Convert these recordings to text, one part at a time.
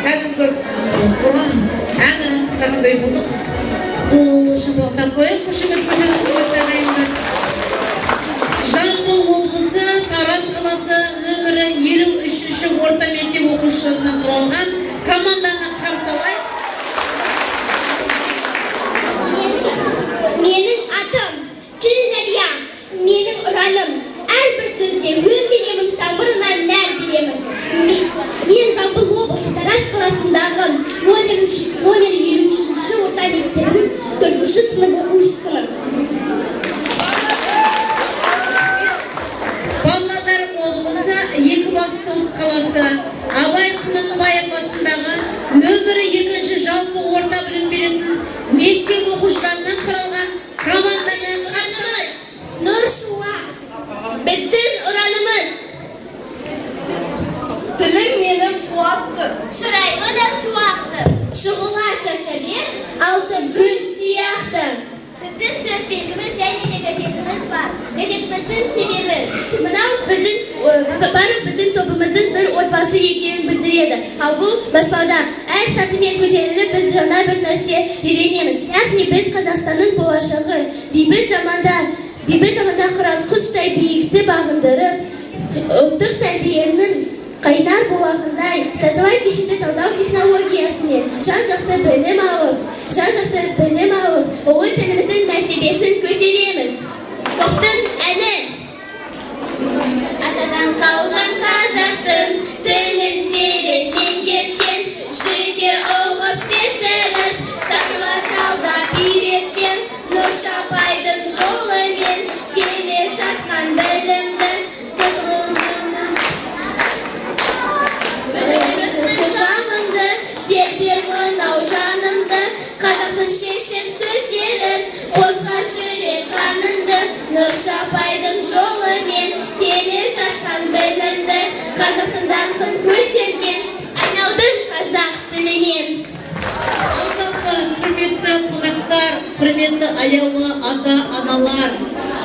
Кәдімгі бұрын ән тыңдағандай болдық. Қол шапалақтап қояйық, қошемет көрсетіп, құрметті ағайындар. Жамбыл облысы, Тараз қаласы, нөмірі 53-ші орта мектеп оқушысынан құралған команданы қарсы алайық. Менің атым Тіл дария, менің ұраным. Әрбір сөзге өң беремін, тамырына нәр беремін. Мен Жамбыл облысы, Тараз қаласындағы номер 53-ші орта мектебінің төртінші сынып оқушысымын. Павлодар облысы, Екібастұз қаласы, Абай Құнанбаев атындағы нөмірі 2 жалпы орта білім беретін мектеп оқушыларынан құралған команданы қарсы алайық. Нұр шуақ, біздің ұранымыз. Тілім менің қуатты. Шырайлы да шуақты. Шұғыла шаша бер, алтын күн сияқты. Біздің сөз белгіміз және де газетіміз бар. Газетіміздің себебі мынау біздің барлық біздің тобымыздың бір отбасы екенін білдіреді. Ал бұл баспалдақ. Әр сатымен көтеріліп, біз жаңа бір нәрсе үйренеміз. Яғни біз Қазақстанның болашағы. Бейбіт заманда қыран құстай биікті бағындырып, ұлттық тәрбиенің қайнар бұлағындай сатылай кешенді талдау технологиясымен жан-жақты білім алып, ұлы тіліміздің мәртебесін көтереміз. Топтың әні. Атадан қалған қазақтың тілін терең меңгерткен, жүрекке ұғып, сездіріп, сатылап талдап үйреткен, Нұрша апайдың жолымен келе жатқан білімді жалынды тербер мынау жанымды. Қазақтың шешен сөздері қозғар жүрек қаныңды. Нұрша апайдың жолымен келе жатқан білімді, қазақтың даңқын көтерген, Айналдым қазақ тіліне. Ал жалпы, құрметті қонақтар, құрметті аяулы ата аналар,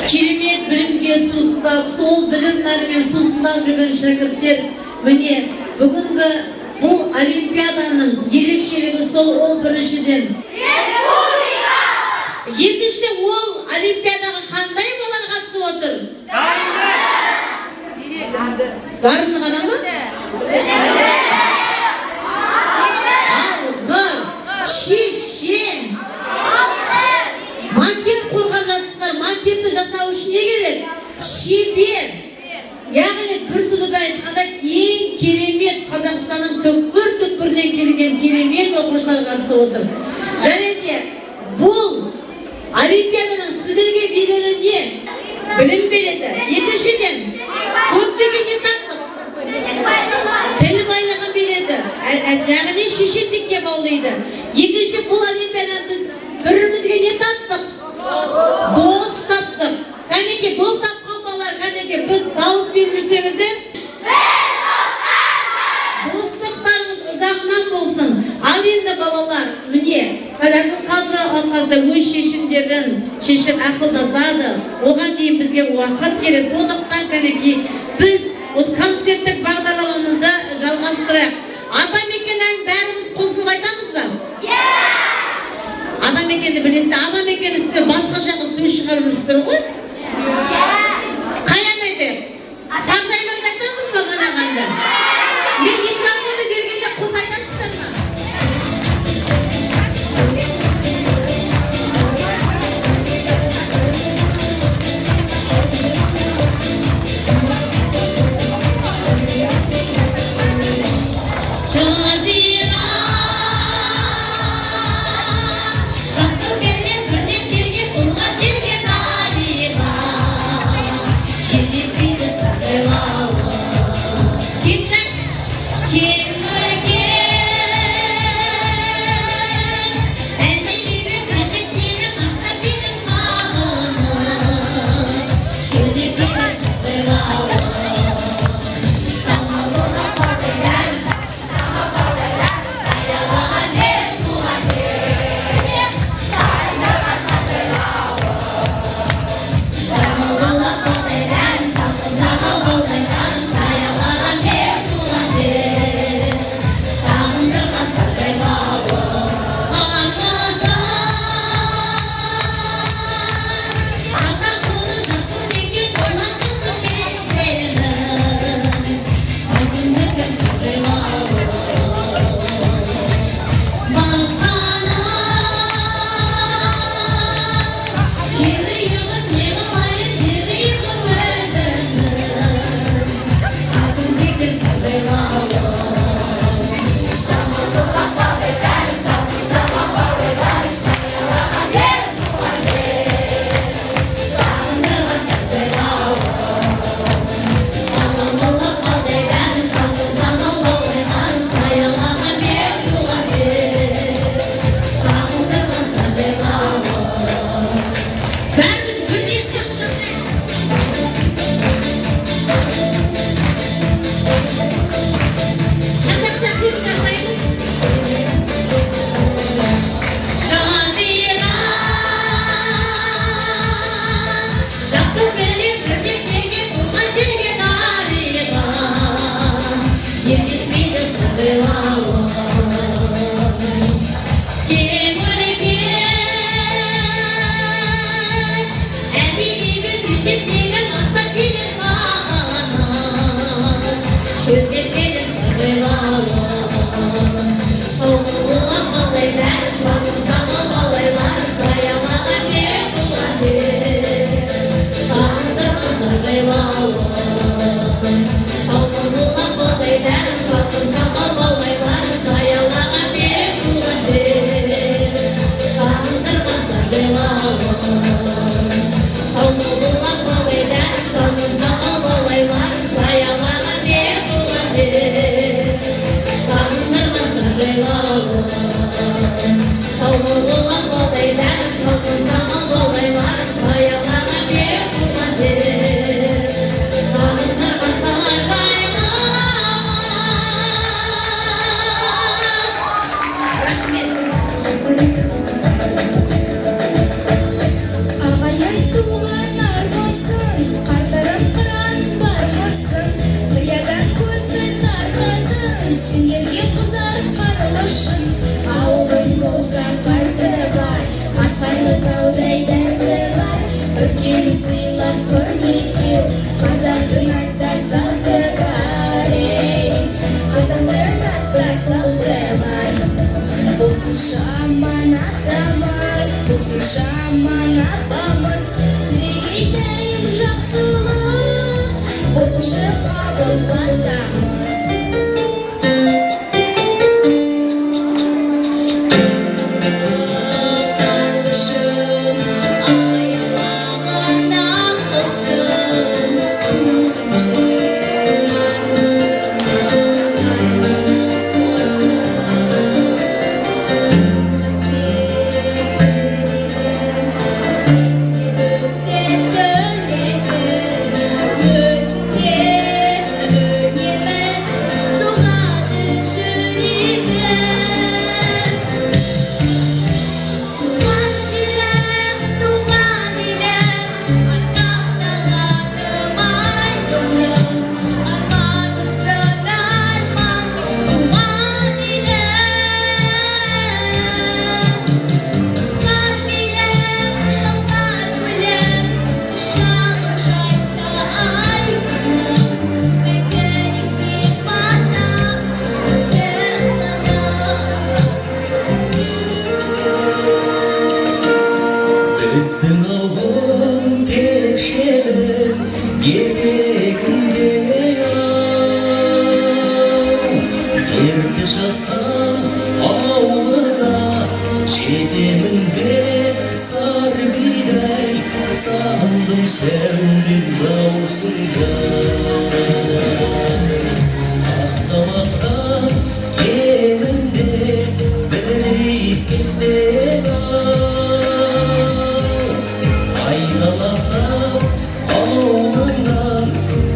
керемет білімге сусындап, сол білім нәрімен сусындап жүрген шәкірттер, міне, бүгінгі бұл олимпиаданың ерекшелігі сол, ол біріншіден, екіншіден, ол олимпиадаға қандай балалар қатысып отыр? Дарынды ғана ма? Алғыр, шешен, макет қорғап жатсыңдар. Макетті жасау үшін не керек? Шебер. Яғни бір сөзбен айтқанда, ең керемет, Қазақстанның түкпір түкпірінен келген керемет оқушылар қатысып отыр. Және де бұл олимпиаданың сіздерге берері не? Білім береді. Екіншіден, көптеген не таптық? Тіл байлығын береді. Яғни шешендікке баулиды. Екінші, бұл олимпиададан біз бірімізге не таптық? Дос таптық. Кәнеке, дос тапқан балалар, кәнеке, бір дауыс беріп жүрсеңіздер. Достықтарыңыз ұзағынан болсын. Ал енді, балалар, міне, қазір қазы алқасы өз шешімдерін шешіп, ақылдасады. Оған дейін бізге уақыт керек. Сондықтан, кәнекей, біз осы концерттік бағдарламамызды жалғастырайық. Атамекен әнін бәріміз қосылып айтамыз ба? Атамекенді білесіздер. Атамекенді сіздер басқаша қылып сөз шығарып жүрсіздер ғой. Қай ән айтайық? Саржайлауды айтамыз ба ғана? Мен микрофонды бергенде қоса айтасыздар ма? Жазира жасыл келген, бірден келген, қолға келген дариға, жел жетпейді саржайлауы. Кеттік! Жайлауым. Сау болғын балдайларым, салқын самал баурайларым, аялаған бер туған жер. Сағындырған сар жайлауым. Рахмет. Ағайын туған армысың, қартарым қыран бармысың, қиядан көзді тартатын, сендерге құзар қарлышын. Ауылым болса қарты бар, асқарлы таудай дәрті бар, үлкен сыйлап құрметтеу, қазақтың ата салты бар, ей, қазақтың ата салты бар. Болсыншы аман атамыз, болсыншы аман апамыз, тілегей дәйім жақсылық, болсыншы қабыл батамыз. Қарлышым, аялаған ақ құсым, туған жер армысың, сағынып қосым. Туған жер сен де бөтен бөлетін, өзіңде үнемі соғады жүрегім. Туған жерім, туған елім, атақтағаным ай күнім, арманымсың арман, туған елім. Ысқақ елім, шалқар көлім, шағын жайса ай күнім, мәңгілікке батам өзің ғана. Біздің ауыл текшенің етегінде ау, ерте шықсам ауылына жетемін деп, сары бидай сағындым сәулем даусыңды. Ақтамақтан емінде бір иіс келсе ау, айналақтап ауылыңнан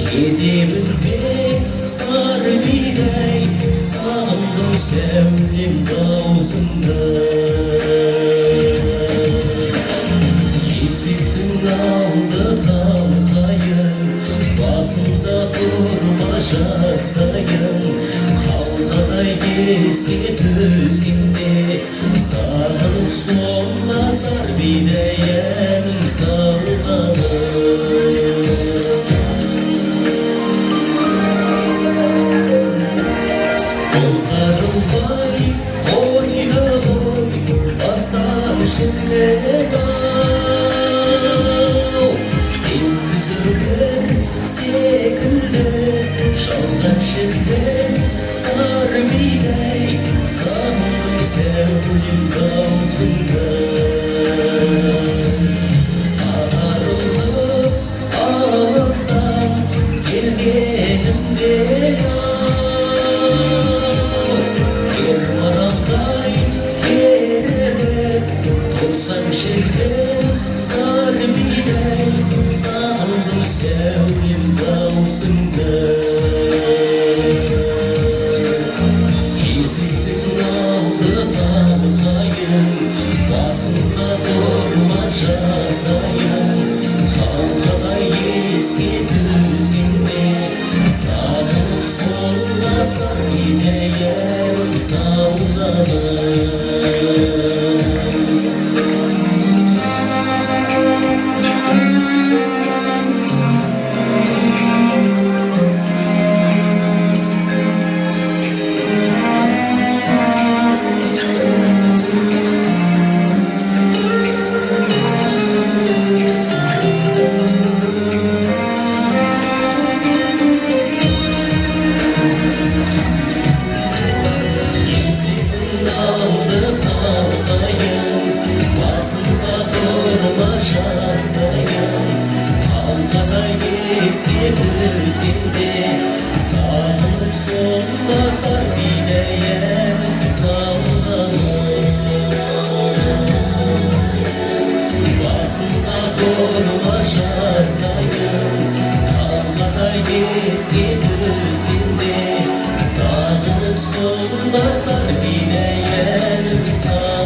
кетемін деп, сары бидай сағындым сәулем даусыңды. Есіктің алды талқайын, басында тұрма жаздайын, қалқадай еске түскенде сағынып сонда сар бидай әнін салғаным. Қолдарымбай қойды ғой бастан жілік ау, сенсіз өмір секілді жалған шіркін, сары бидай сағындым сәулем даусыңды. Ағарылып алыстан келгенімде ау, кер керіліп тұрсаң шіркін, сары бидай сағындым сәулем даусыңды. Есіктің алды талқайын, басында тұрма жаздайын, қалқадай еске түскенде сағынып сонда сар бидай әнін салғаным. Есіктің алды талқайын, басында тұрма жаздайын, қалқадай еске түскенде сағынып сонда сар бидай әнін. Мәдина әнін.